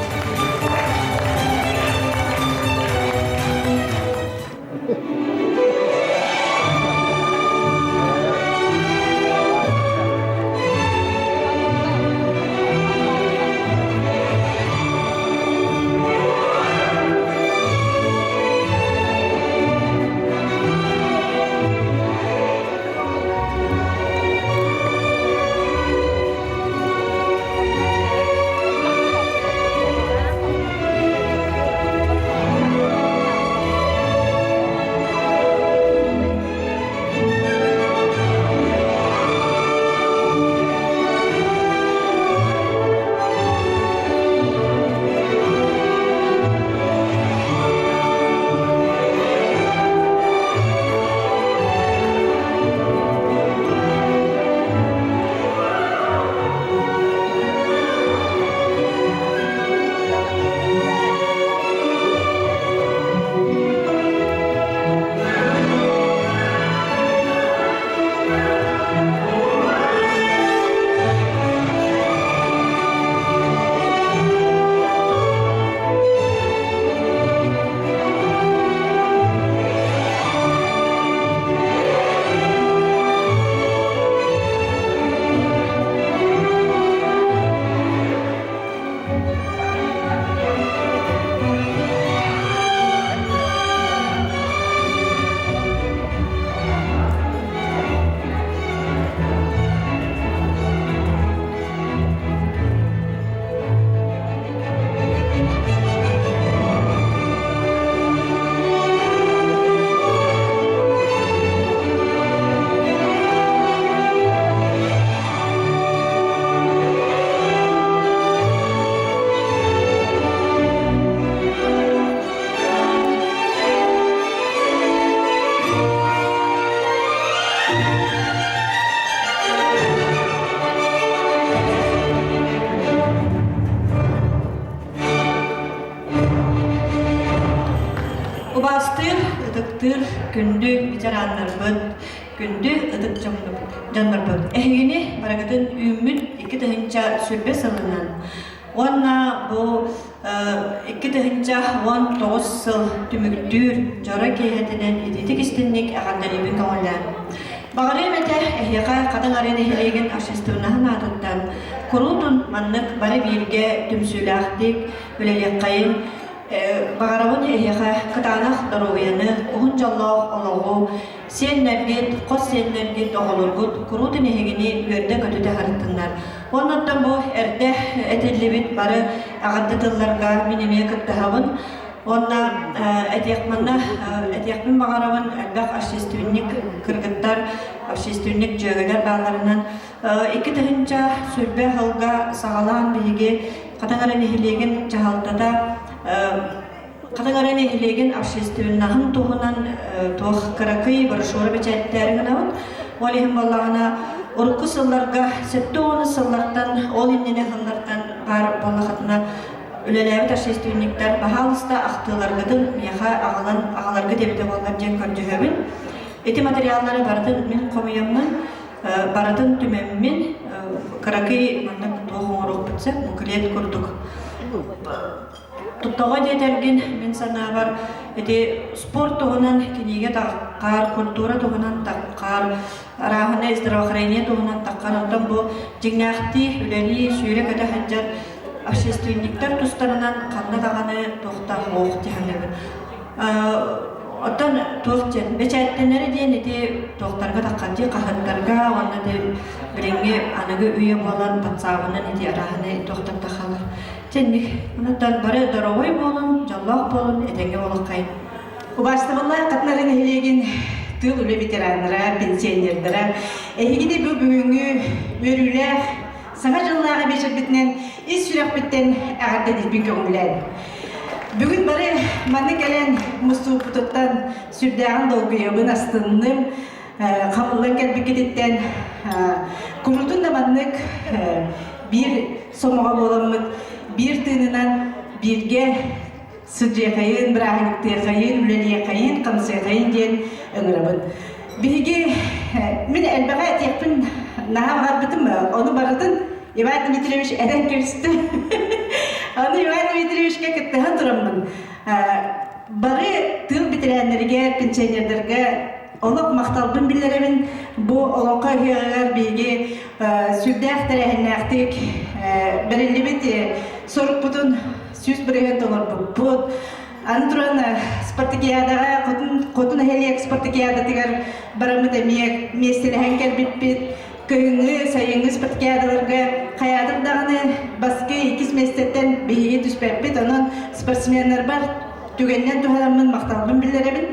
Убаастыыр, ытыктыыр күндү ветераннарбыт, күндү ытык дьоннорбут. Эһигини барыгытын үүммүт 2000 сылынан уонна бу 2019 сыл түмүктүүр дьоро киэһэтинэн итиитик истинник эҕэрдэлиибин көҥүллээн. Баҕарыам этэ эһиэхэ Хатыҥ Арыы нэһилиэгин общественноһын аатыттан куруутун маннык бары бииргэ түмсүүлээхтик үлэлиэххэйин, баҕарабын эһиэхэ кытаанах доруобуйаны, уһун дьоллоох олоҕу, сиэннэргит, хос сиэннэргит, оҕолоргут куруутун эһигини үөрдэ-көтүтэ сырыттыннар. Оннуттан бу эрдэ этиллибит бары эҕэрдэ тылларга мин эмиэ кыттыһабын. Уонна этиэх манна этиэхпин баҕарабын элбэх общественник кыргыттар, общественник дьүөгэлэр баалларынан 2020 сылга саҕалаан биһиги Хатыҥ Арыы нэһилиэгин дьаһалтата Хатыҥ Арыы нэһилиэгин общественноһын туһунан туох кыракый брошюра бэчээттээри гынабыт. Ол иһин буоллаҕына урукку сылларга 70 сыллартан ол иннинэ сыллартан баар буоллахытына үлэлээбит общественниктар баһаалыста ахтыыларгытын миэхэ аҕалан аҕаларгыт эбитэ буоллар диэн көрдөһөбүн. Ити материаллары барытын мин хомуйаммын барытын түмэммин кыракый маннык диэхпин сөп, буклет курдук. Тоҕо диэтэргин, мин санаабар, ити спорт туһунан кинигэ таххар, культура туһунан таххар, арааһынай здравоохранение туһунан таххар, оттон бу дьиҥнээхтии үлэлии, сүүрэ-көтө сылдьар общественниктар тустарынан ханна даҕаны туохтаах суох дии саныыбын. Оттон туох диэн бэчээттэнэри диэн ити туохтарга таххардыы хаһыаттарга уонна ити билиҥҥи аныгы үйэ буолан батсаабынан ити арааһынай туохтар тахалар. Тинник. Онон бары доровой буолун, дьоллоох буолун, этэҥҥэ буолуоххайын. Убаастабыллаах Хатнары нэһилиэгин тыыл үлэ ветераннара, пенсионердара, эһигини бу бүгүҥҥү үөрүүлээх Саҥа дьыллааҕы биэчэрбитинэн ис сүрэхпиттэн эҕэрдэлиирбин көҥүлээн. Бүгүн бары манна кэлэн мустубуппутуттан сүрдээҕин долгуйабын, астынным, хабыллан кэлбиккититтэн куруутун да маннык биир сомоҕо буоламмыт, биир тыынынан бииргэ сылдьыахайын, бырааһынньыктыахайын, үлэлиэхайын, хамсыахайын диэн ыҥырабын. Биһиги мин элбэҕи этиэхпин наһаа баҕарбытым, ону барытын Иван Дмитриевич этэн кэбистэ. Аны Иван Дмитриевичка кыттыһан тураммын, бары тыыл бэтэрээннэригэр, пенсионердарга олох махталбын биллэрэбин. Бу олоҥхо ыһыаҕыгар биһиги сүрдээх тэрээһиннээхтик бэриллибит сорукпутун 100% толорбуппут. Аны туран спартакиадаҕа Хотун, Хотун нэһилиэк спартакиадатыгар бараммыт эмиэ миэстэлэһэн кэлбиппит. Кыһыҥҥы, сайыҥҥы спартакиадаларга хайаатар даҕаны баскы иккис миэстэттэн биһиги түспэппит. Онон спортсменнарбар түгэнинэн туһанаммын махталбын биллэрэбин.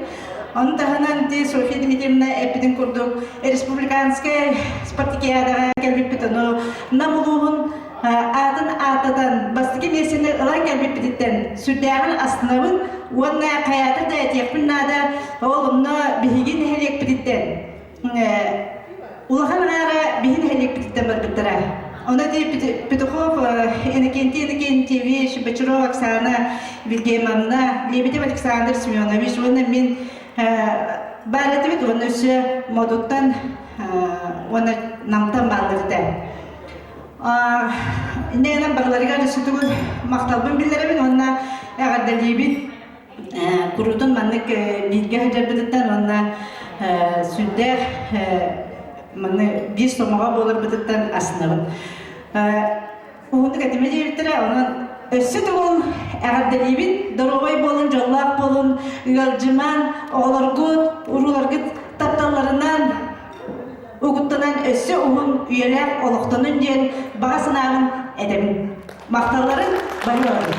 Ону таһынан ти Софья Дмитриевна эппитин курдук республиканскай спартакиадаҕа кэлбиппит. Ону Нам улууһун аатын ааттатан бастакы миэстэни ылан кэлбиппититтэн сүрдээҕин астынабын уонна хайаатар да этиэхпин наада ол онно биһиги нэһилиэкпититтэн улахан аҥаара биһи нэһилиэкпититтэн барбыттара. Ону ити Петухов Иннокентий Иннокентьевич, Бочаров Оксана Вильгельмовна, Лебедев Александр Семенович уонна мин баар этибит уонна өссө Модуттан уонна Намтан бааллар этэ. Инньэ барыларыгар өссө махталбын биллэрэбин уонна эҕэрдэлиибин. Куруутун маннык бииргэ сылдьарбытыттан уонна сүрдээх манны биир сомоҕо буоларбытыттан астынабын. Уһуннук этимэ диэбиттэрэ, онон өссө төгүл эҕэрдэлиибин, доруобай буолун, дьоллоох буолун, ыалдьыман, оҕолоргут, урууларгыт тапталларынан угуттанан өссө уһун үйэлээх олохтонун диэн баҕа санаабын этэбин. Махталларын барыаҕын.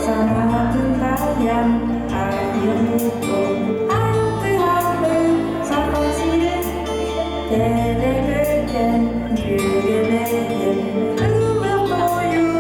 Санаатын таайан айыммытын алтыһабын Саха сирин тэлэбэтэн дьүөрэлэйэн ыллык ойуу.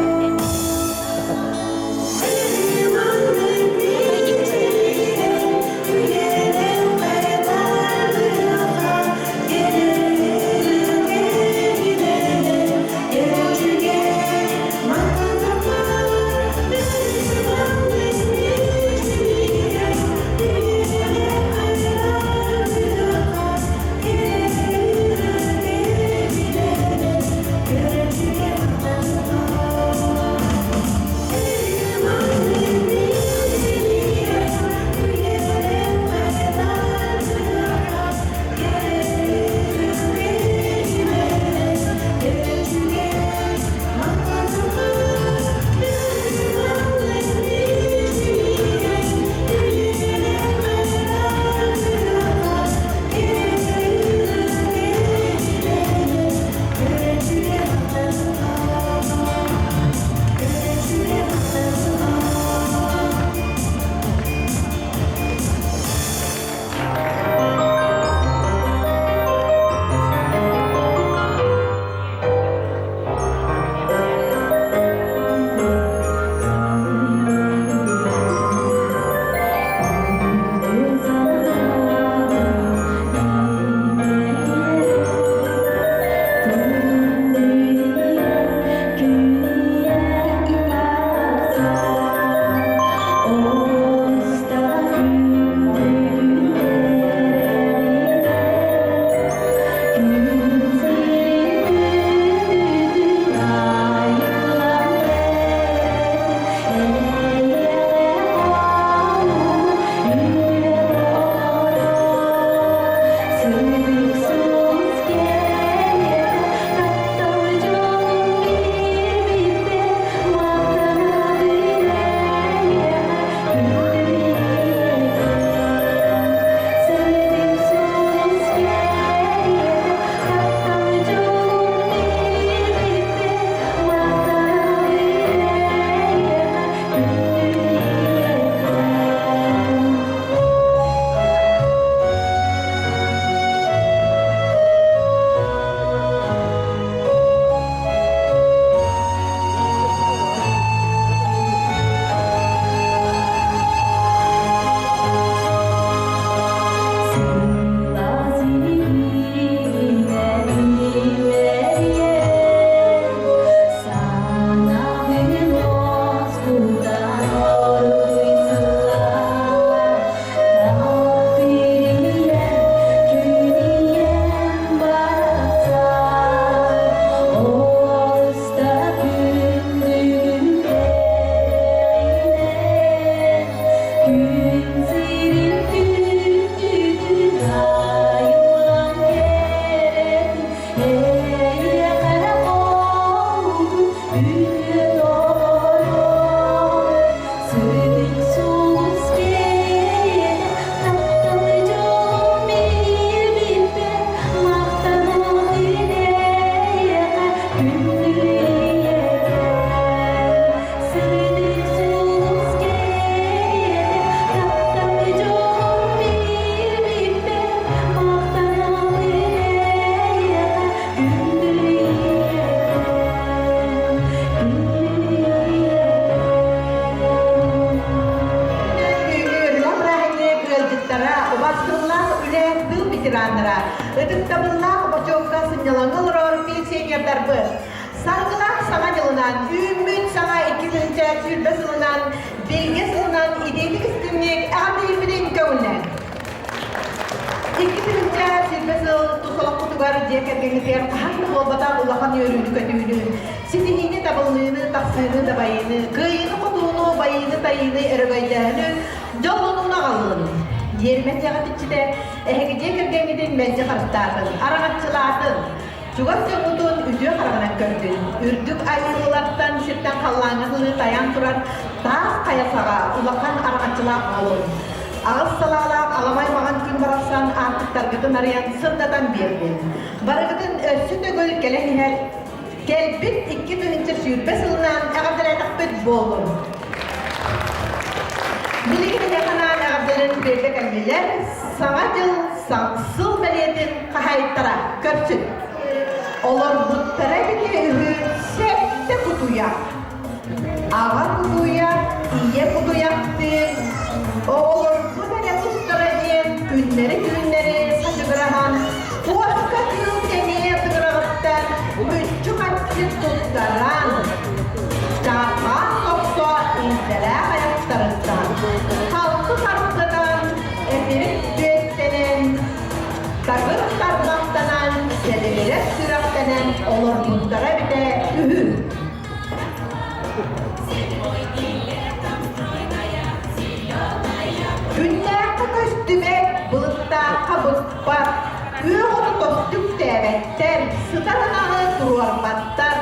Ытыктабыллаах бочуокка сынньалаҥҥа олорор пенсионердарбыт! Саргылаах Саҥа дьылынан, үүммүт саҥа 2020 сылынан, билгэ сылынан идиэтик истиҥник эҕэрдэлиирбитин көҥүллээн! 2020 сыл тус олоххутугар дьиэ кэргэҥҥитигэр хаһан да буолбатах улахан үөрүүнү-көтүүнү, ситиһиини, табыллыыны, тахсыыны, дабайыыны, кыайыыны-хотууну, байыыны-тайыыны, өрөгөйдөөһүнү, дьоллонууну аҕаллын! Диэримэ дьиэҕит иччитэ эһиги дьиэ кэргэҥҥитин мэлдьи харыстаатын, араҥаччылаатын! Чугас дьоҥҥутун үтүө хараҕынан көрдүн. Үрдүк айыллартан сиртэн халлааҥҥа дылы тайаан турар таас хайа саҕа улахан араҥаччылаах буолун. Аҕыс салаалаах аламай маҕан күн барахсан аартыктаргытын арыйан сырдатан биэрдин. Барыгытын өссө төгүл кэлэн иһэр кэлбит 2020 сылынан эҕэрдэлээтэхпит буоллун. Билигин эһиэхэ эҕэрдэлэрин тиэрдэ кэллилэр. Саҥа дьыл сыл бэлиэтин хаһаайыттара көрсүн. Олорбуттара эбитэ үһү сэттэ кутуйах. Аҕа кутуйах, ийэ кутуйахтыын оҕолорбут эрэ тустара диэн күннэри-түүннэри хачыгыраһан, куоска кыыл сэниэ тыгыраҕыттан мүччү-хаччы туттаран, чаарбаан сохсо иҥсэлээх айахтарыттан, халты харсынан, этирик түөстэнэн, такыр тарбахтанан, сэлибирэс сүрэхтэнэн олорбуттара эбитэ үһү. Күннээххэ көстүбэт, былыттаахха быкпат, күөх оту тосту үктээбэттэр, сытар ынаҕы туруорбаттар,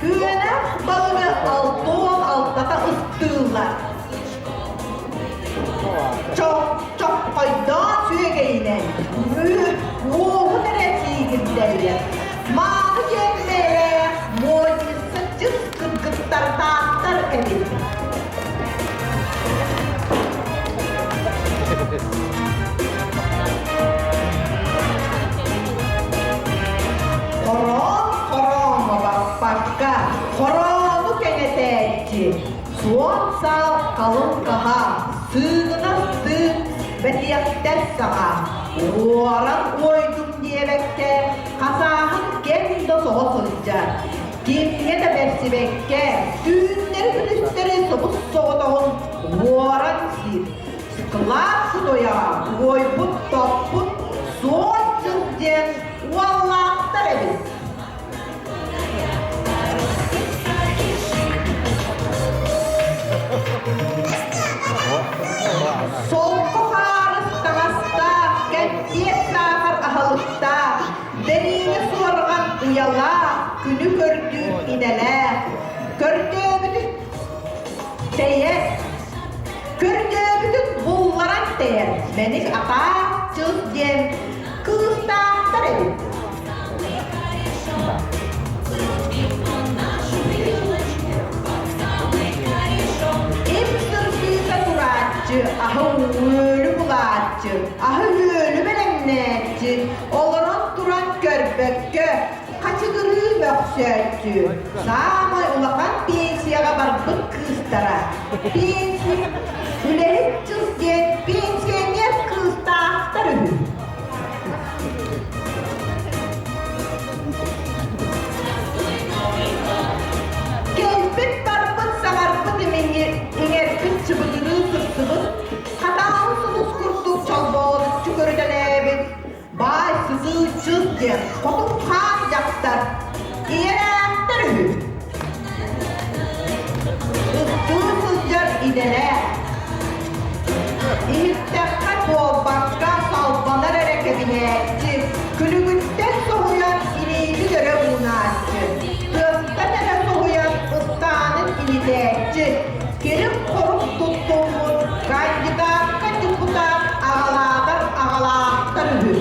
күөнэх балыгы 66-та ыстыыллар. Чоххойдоон сүөгэйинэн уоһун эрэ сиигирдэллэр. Мааны диэн мээрэ модница чыс кыргыттардаахтар эбит. Хороон хорооҥҥо баппакка, хороону кэҥэтээччи, суон саал халыҥ хаһаа, сыыгынас тыын, бэтиэхтэр саҕа, уоран уойдум диэбэккэ, хасааһын кэм да соҕо сылдьар. Кимҥэ да бэрсибэккэ, түүннэри-күнүстэри собус-соҕотоҕун уоран сиир. Склад сытойа уойбут-топпут суон дьыл диэн уоллаахтар эбит. Солко хаарыс таҥастаах, кэмпиэт саахар аһылыктаах, бэриинэ суорҕан уйалаах, күнү көрдүүр идэлээх, көрдөөбүтүн тэйэр, көрдөөбүтүн булларан тэйэр, мэник атаах чыл диэн кыыстаахтар эбит. Им сырдыыта турааччы, аһы-үөлү булааччы, аһы-үөлү бэлэмнээччи, олорон туран көрбөккө, хачыгырыы мөхсөөччү, саамай улахан пенсияҕа барбыт кыыстара, пенсия, үлэһит чыс диэн пенсионер кыыстаахтар үһү. Кэлбит-барбыт, саҥарбыт иҥэрбит чыбыгырыы сырсыбыт, хатааһын сулус курдук чолбоодуччу көрүтэлээбит, баай сытыы чыс диэн хотун хаан дьахтар ийэлээхтэр үһү. Ыттыы сылдьар идэлээх. Иһиттэххэ буолбакка салбанар эрэ кэбиһээччи, күлүгүттэн соһуйан илиибин өрө уунааччы, тыастан эрэ соһуйан ыстаанын илитээччи, кирик-хорук туттуммут кандидатка депутат аҕалаатар аҕалаахтар үһү.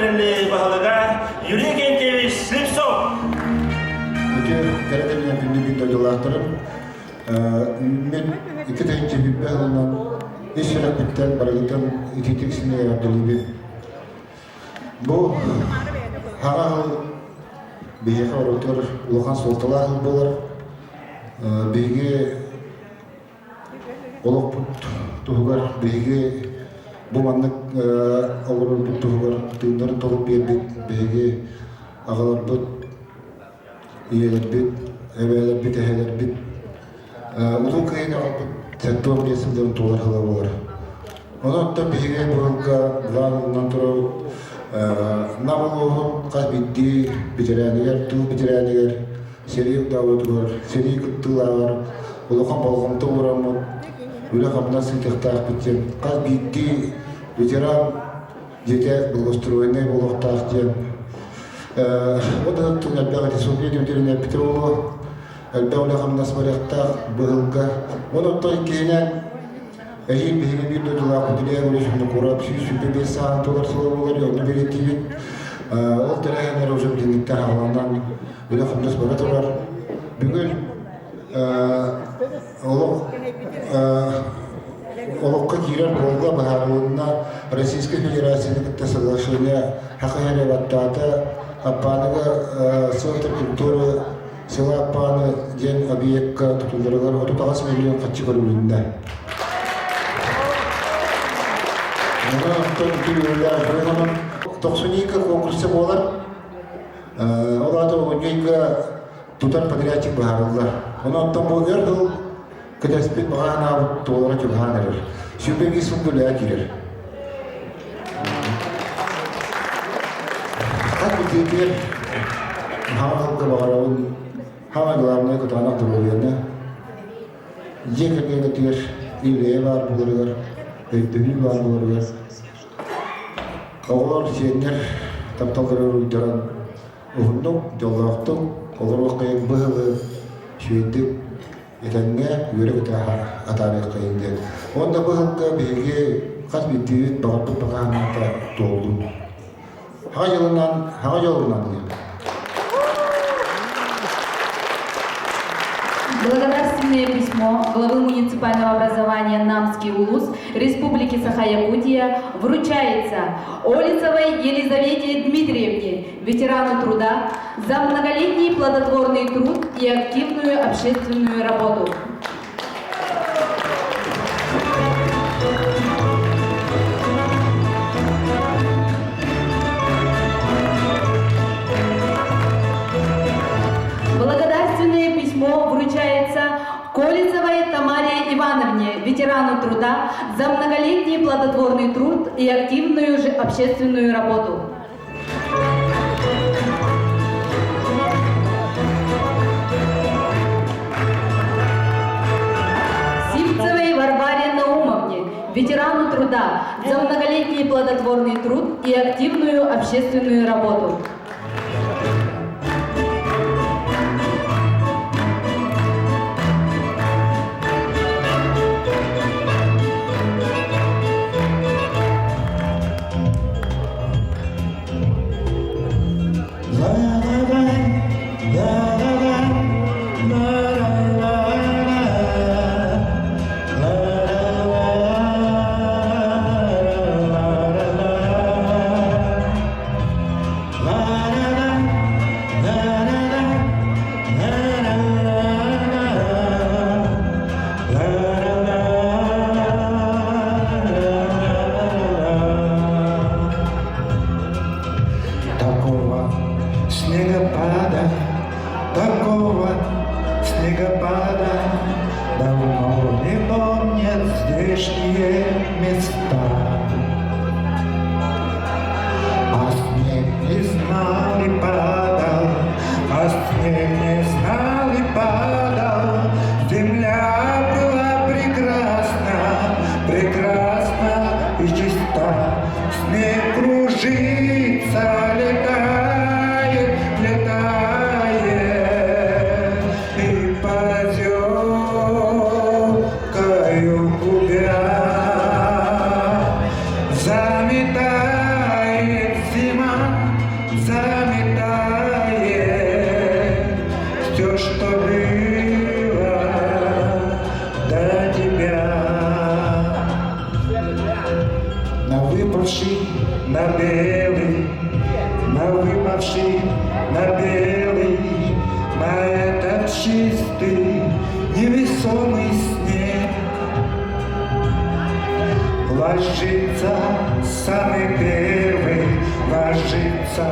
тэрилли баһылыга Юрий Гентьевич Слепцов. Үтүө кэрэ кэмҥэ күндү биир дойдулаахтарым, мен 2 тыһыынча сылынан ис сүрэхпиттэн барыгытын итиитик синэҕэрдэлиибин. Бу хаҥа сыл биһиэхэ оротугар улахан суолталаах сыл буолар. Биһиги олохпут туһугар биһиги бу маннык олорорбут туһугар тыыннарын толук биэрбит биһиги аҕаларбыт, ийэлэрбит, эбээлэрбит, эһэлэрбит Улуу Кыайыыны аҕалбыт 75 сылларын туолар сыла буолар. Онон биһиги бу сылга былаан ылынан турабыт. Нам улууһун хас биирдии бэтэрээнигэр, тыыл бэтэрээнигэр, сэрии удаабытыгар, сэрии кыттыылааҕар улахан болҕомто уураммыт, үлэ-хамнас ыытыахтаахпыт диэн хас биирдии ветеран дьиэтэ благоустроеннай буолуохтаах диэн ол да элбэх ити Софья Дмитриевна эппитэ буолуо элбэх үлэ-хамнас барыахтаах быһылга. Онон иккиһинэн эһиил биһиги биир дойдулаахпыт Илья Егорович Винокуров 125 сааһын туолар сыла буолар, онно бэлиэтиибит. Ол тэрээһиннэр уже билиҥҥиттэн саҕаланан үлэ-хамнас бара турар. Бүгүн олох олоххо киирэр буолла быһаарылынна Российскай Федерацияны кытта соглашение Хахайа баттаата Аппааныга Центр культуры села Аппааны диэн объекка тутулларыгар 38 миллион харчы көрүлүннэ. Онон оттон үтү тохсуньуйга конкурса буолар. Ол аата оҕунньуйга тутар подрядчик быһаарыллар. Онон оттон бу өр сыл кэтэспит баҕа санаабыт туолара чугаһаан эрэр. 25 сыл үлэҕэ киирэр. Хас бүтүөтүгэр хаҥа сылга баҕарабын самое главное кытаанах доруобуйаны дьиэ кэргэҥҥитигэр илиэ баар буоларыгар, өйдөбүл баар буоларыгар оҕолор, сиэннэр тапталларыгар уйдаран уһуннук, дьоллоохтук олоруоххайын быһылы үчүгэйдик этэҥҥэ үөрэ-көтө атаарыаххайын диэн. Уонна бу сылга биһиги хас биирдиибит баҕарбыт баҕаһынаата туоллун. Хаҕа дьолунан, хаҕа дьолунан диэн. Благодарственное письмо главы муниципального образования Намский улус Республики Саха-Якутия вручается Олицевой Елизавете Дмитриевне, ветерану труда, за многолетний плодотворный труд и активную общественную работу. Благодарственное письмо вручается Колесовой Тамаре Ивановне, ветерану труда, за многолетний плодотворный труд и активную же общественную работу. Сивцевой Варваре Наумовне, ветерану труда, за многолетний плодотворный труд и активную общественную работу. Такого снегопада, такого снегопада давно не помнят здешние места. А снег не знал и падал, а снег не знал и падал. Земля была прекрасна, прекрасна и чиста. Снег кружится, летает, летает и поземкою губя заметает зима. что было до тебя. На выпавший, на белый, на выпавший, на белый, на этот чистый, невесомый снег Ложится самый первый, ложится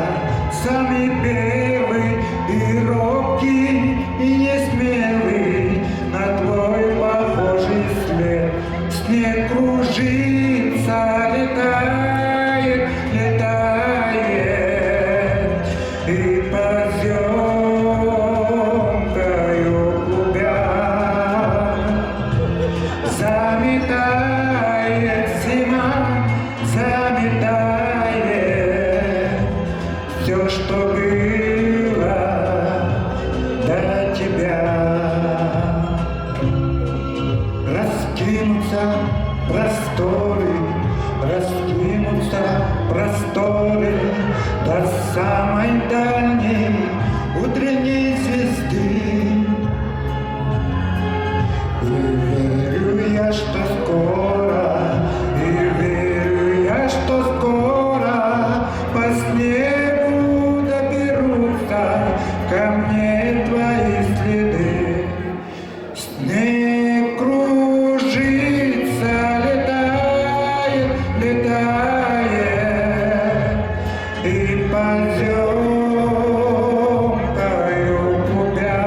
самый первый И робкий, и несмелый на твой похожий след. Снег кружится, летает, летает, И поземкою клубя Заметает зима, заметает все, что было до тебя. Раскинутся просторы, раскинутся просторы до самой дальней утренней звезды. И верю я, что скоро, и верю я, что скоро по снегу доберутся ко мне твои следы. Снег кружится, летает, летает, и поземкою клубя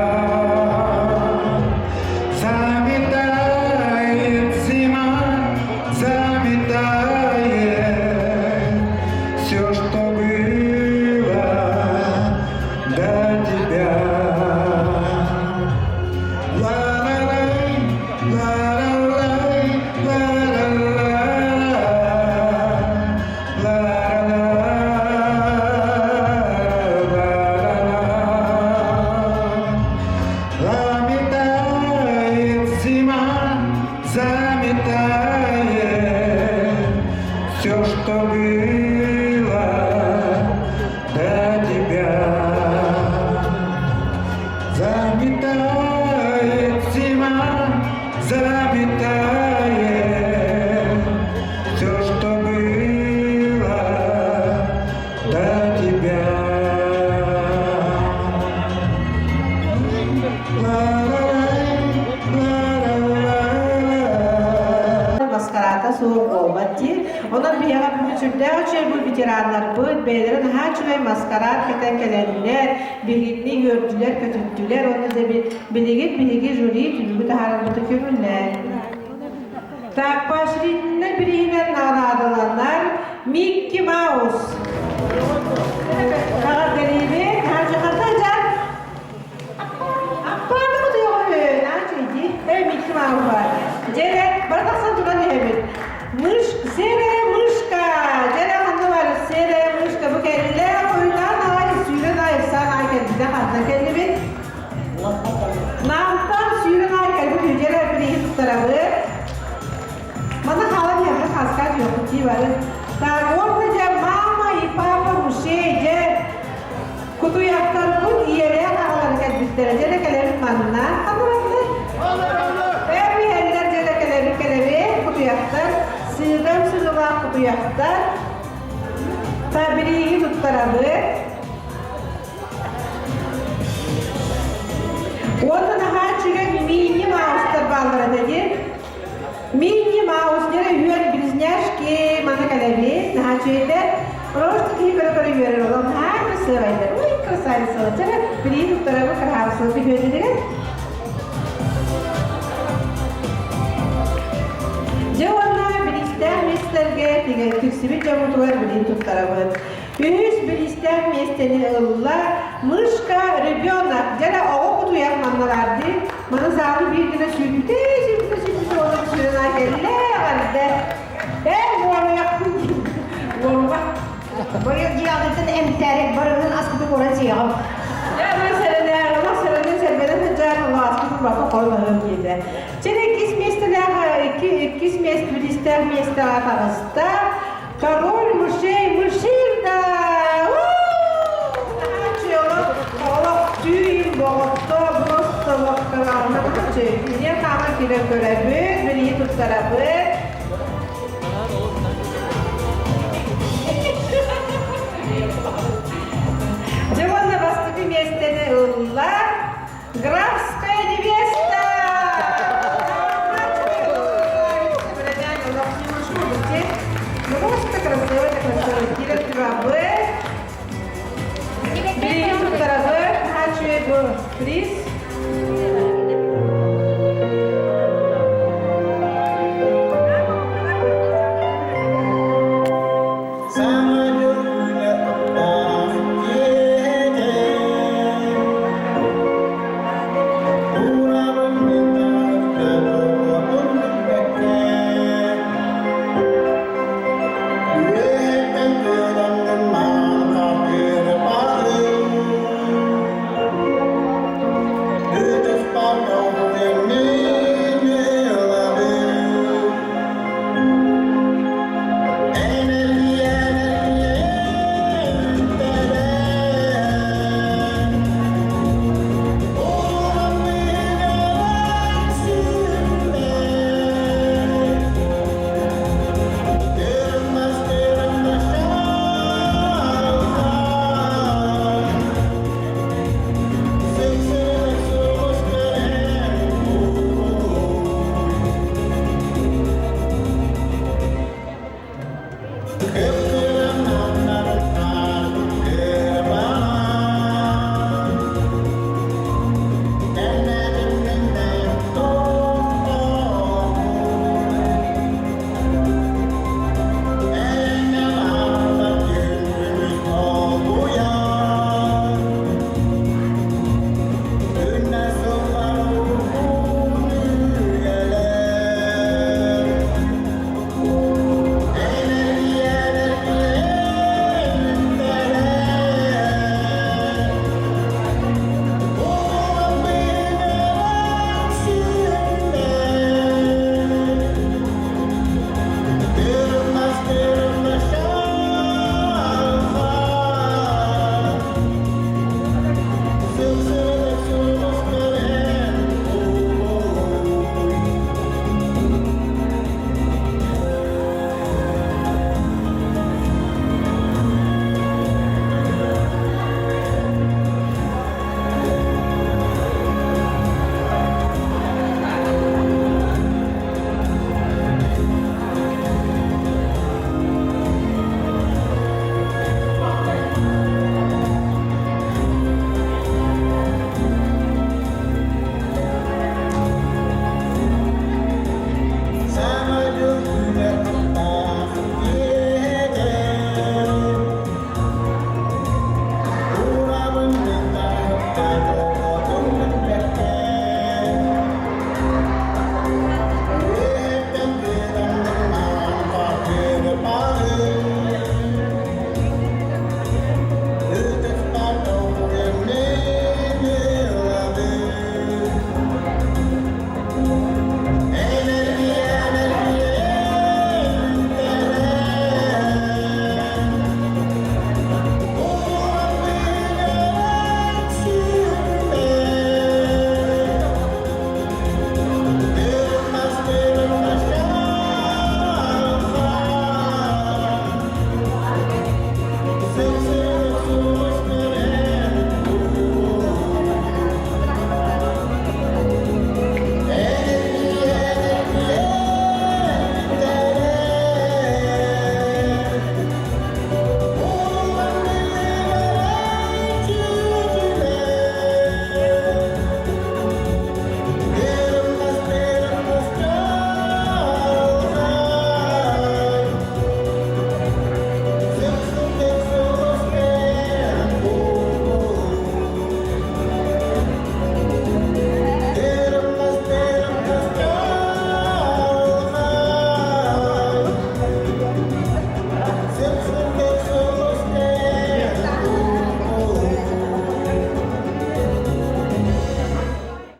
Заметает зима, заметает все, что было до тебя. Ла-ла-лай, ла-ла-лай, ла-ла-ла-ла, ла-ла-ла-ла-ла. Заметает зима, заметает все, что было до тебя. Заметает зима, заметает все, что было до тебя. Маскарата суох буолбат дии. Онон биһиэхэ бүгүн сүрдээх үчүгэй бу ветераннарбыт бэйэлэрэ наһаа үчүгэй маскарад кэтэн кэлэннэр, биһигини үөрдүлэр, көтүттүлэр. Онно да билигин биһиги жюри түмүгү таһаарарбыта көҥүллээн. Так, поощрительнай бирииһинэн наҕараадаланар Микки Маус. Эҕэрдэлиибит, хаачыхата дьар. Аппааны кутуйаҕын, аачый Эй, Микки Маус бар. Дьэрэ, бары тахсан туран иһэбит. Мыш, серая мышка. Дьэрэ ханна бар, серая мышка. Бу кэллэ, хойутаан аҕай, сүүрэн аҕай, ыксаан аҕай кэлбитэ ханна кэллибит? Намтан сүүрэн аҕай кэлбит үдьэрэ бирииһи туттарабыт. Маны хаалан иһэргэ хаска түһүөхпүт дии бары. Так, уонна дьэ мама и папа мушей дьэ кутуйахтарбыт ийэлээх аҕалара кэлбиттэрэ. Дьэ кэлэбит манна. Ханна Эр иһэллэр дьэ кэлэбит кэлэбит кутуйахтар. Сыыдам сыгылаах кутуйахтар. Та бирииһи туттарабыт. Уонна наһаа үчүгэй мини маустар бааллар этэ дии. Мини Маус диэн үөр близняшки маны кэлэбит, наһаа үчүгэйдэр. Просто киһи көрө-көрө үөрэр олох наһаа красивайдар. Ой, красавица. Чара билии туттарабы красавица түһүөтүлүгэр. Дьэ уонна бириистээх миэстэлэргэ тигэн тиксибит дьоммутугар билии туттарабыт. Үһүс бириистээх миэстэни ылла Мышка ребенок. Дьэ оҕо кутуйах манналаарды. Маны саалы биир гына сүүрбүтэ, сүүрбүтэ, сүүрбүтэ уонна сүүрэн аай кэллэ, эҕэрдэ. Эн уоруйахпын уоруга. Быйыл дьиэҕитин эмтээри барыһын аспыты куран сиэҕим. Дьэ, бу сэрэнээр, олох сэрэнэн сэргэнэн сылдьар, олох аспытын бата хорун аһыам диэтэ. Чэ, иккис миэстэлээх, икки, иккис миэстэ, бириистээх миэстэҕэ таҕыста. Король мышей мыширда! Олох түүн боҕотто, бу Хааман Киниэн хааман киирэн көрөбүт, билии туттарабыт. Дьэ уонна бастакы миэстэни ылла Графская невеста! Просто красиво, красиво. Кирен турабыт. Билигин туттарабыт. Наһаа үчүгэй бу приз.